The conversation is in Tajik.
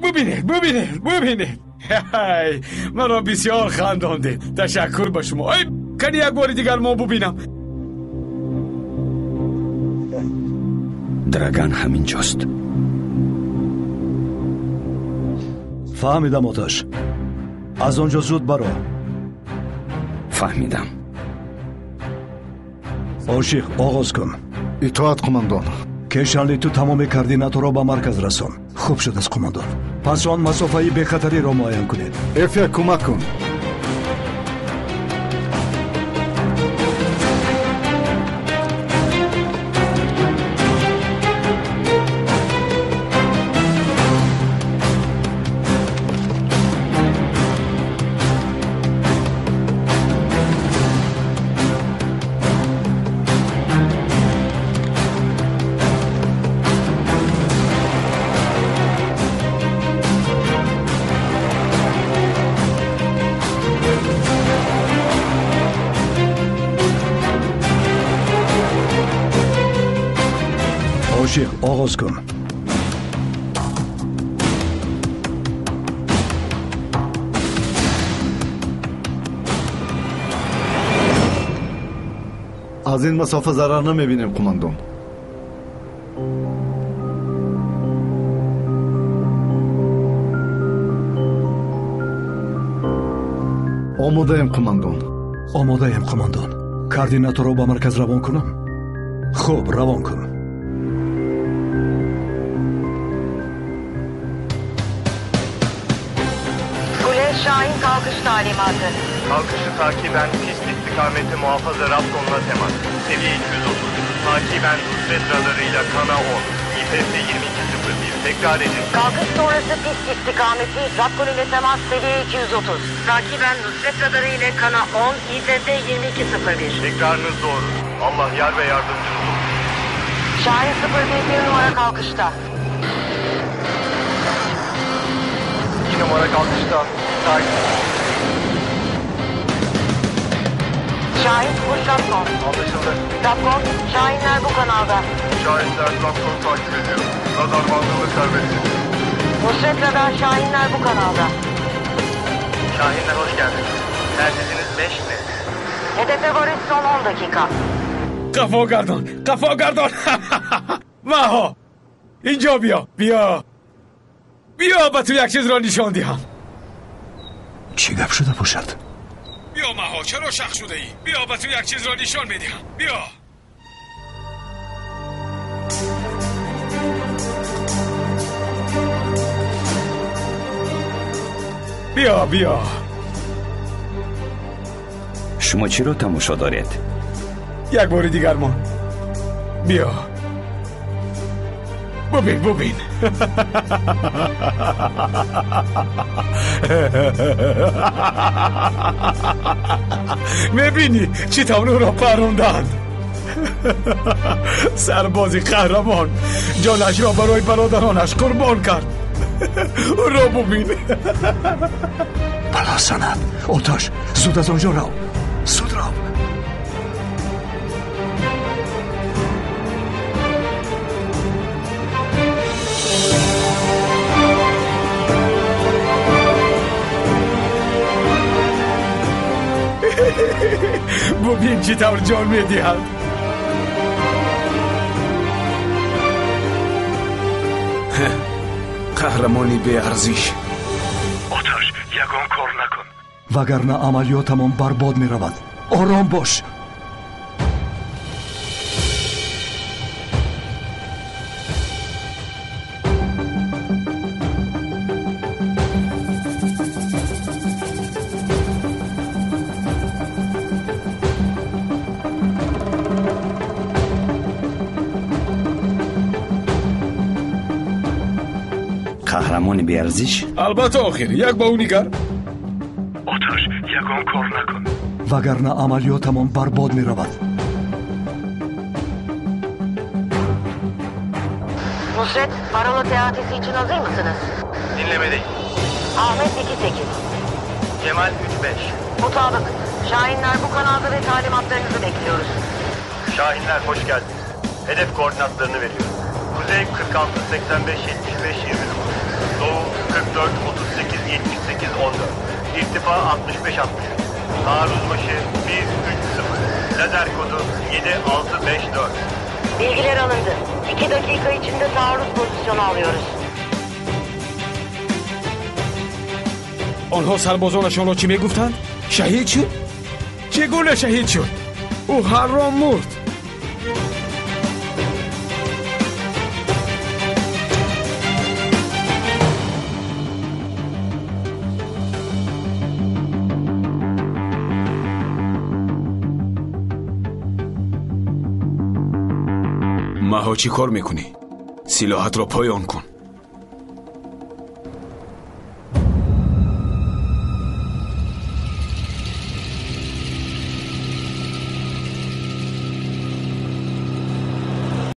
Бубинед, бубинед, бубинед. Маро бисёр хандондед. Ташаккур ба шумо. Ай, кани як бори дигар мо бубинам. Драган ҳаминҷост. Фаҳмидам, Оташ. Аз он ҷо зуд баро. Фаҳмидам. Ошиқ, оғоз кун. Итоат, қумондон. Кешанли, ту тамоми координаторро ба марказ расон. Хуб шудааст, қумондон. Пас он масофаи бехатариро муайян кунед. Эфе, кӯмак кун. Ошиқ, оғоз кун. Аз ин масофа зарар намебинем, қумондон. Омодаем, қумондон. Омодаем, қумондон. Координаторро ба марказ равон кунам? Хуб, равон кун. Şahin kalkış talimatı. Kalkışı takiben pist istikameti muhafaza Rapkon'la temas. Seviye 230. Takiben Nusret radarıyla Kana 10. İPF 2201. Tekrar edin. Kalkış sonrası pist istikameti Rapkon ile temas seviye 230. Takiben Nusret radarı ile Kana 10. İPF 2201. Tekrarınız doğru. Allah yar ve yardımcınız olsun. Şahin 01 numara kalkışta. 2 numara kalkışta. Takip. Şahin kuş Rapkon. Anlaşıldı. Rapkon, Şahinler bu kanalda. Şahinler Rapkon takip ediyor. Radar bandını serbest. Nusret Radar, Şahinler bu kanalda. Şahinler hoş geldiniz. Merkeziniz 5 mi? Hedefe varış son 10 dakika. Қафо гардон, қафо гардон. Маҳо, инҷо биё, биё. Биё, ба ту як чизро нишон диҳам. Чӣ гап шуда бошад? Биё, Маҳо, чаро шах шудаӣ? Биё, ба ту як чизро нишон медиҳам. Биё. Биё, биё. Шумо чиро тамошо доред? Як бори дигар мон. Биё. Бубин, бубин. Мебинӣ, чӣ тавр ӯро паронданд? Сарбози қаҳрамон ҷонашро барои бародаронаш қурбон кард. Ӯро бубин. Бала санад. Оташ, зуд аз он ҷо рав. Зуд рав. Бубин, чӣ тавр ҷон медиҳад. Қаҳрамони беарзиш. Оташ, ягон кор накун, вагарна амалиётамон барбод меравад. Ором бош. Қаҳрамони беарзиш? Албатта, охир як ба ӯ нигар. Оташ, ягон кор накун, вагарна амалиётамон барбод меравад. Nusret, parola teatisi için hazır mısınız? Dinlemedeyim. Ahmet 2-8. Cemal 3-5. Mutabık. Şahinler bu kanalda ve talimatlarınızı bekliyoruz. Şahinler hoş geldiniz. Hedef koordinatlarını veriyorum. Kuzey 46 85 75 29. Doğu İrtifa 65-63. Taarruz başı 130. Lazer kodu 7654. Bilgiler alındı. 2 dakika içinde taarruz pozisyonu alıyoruz. Онҳо сарбозонашонро чӣ мегуфтанд? Шаҳид шуд? Чӣ гуна шаҳид шуд? Ӯ ҳарром мурд. Маҳо, чӣ кор мекунӣ? Силоҳатро поён кун.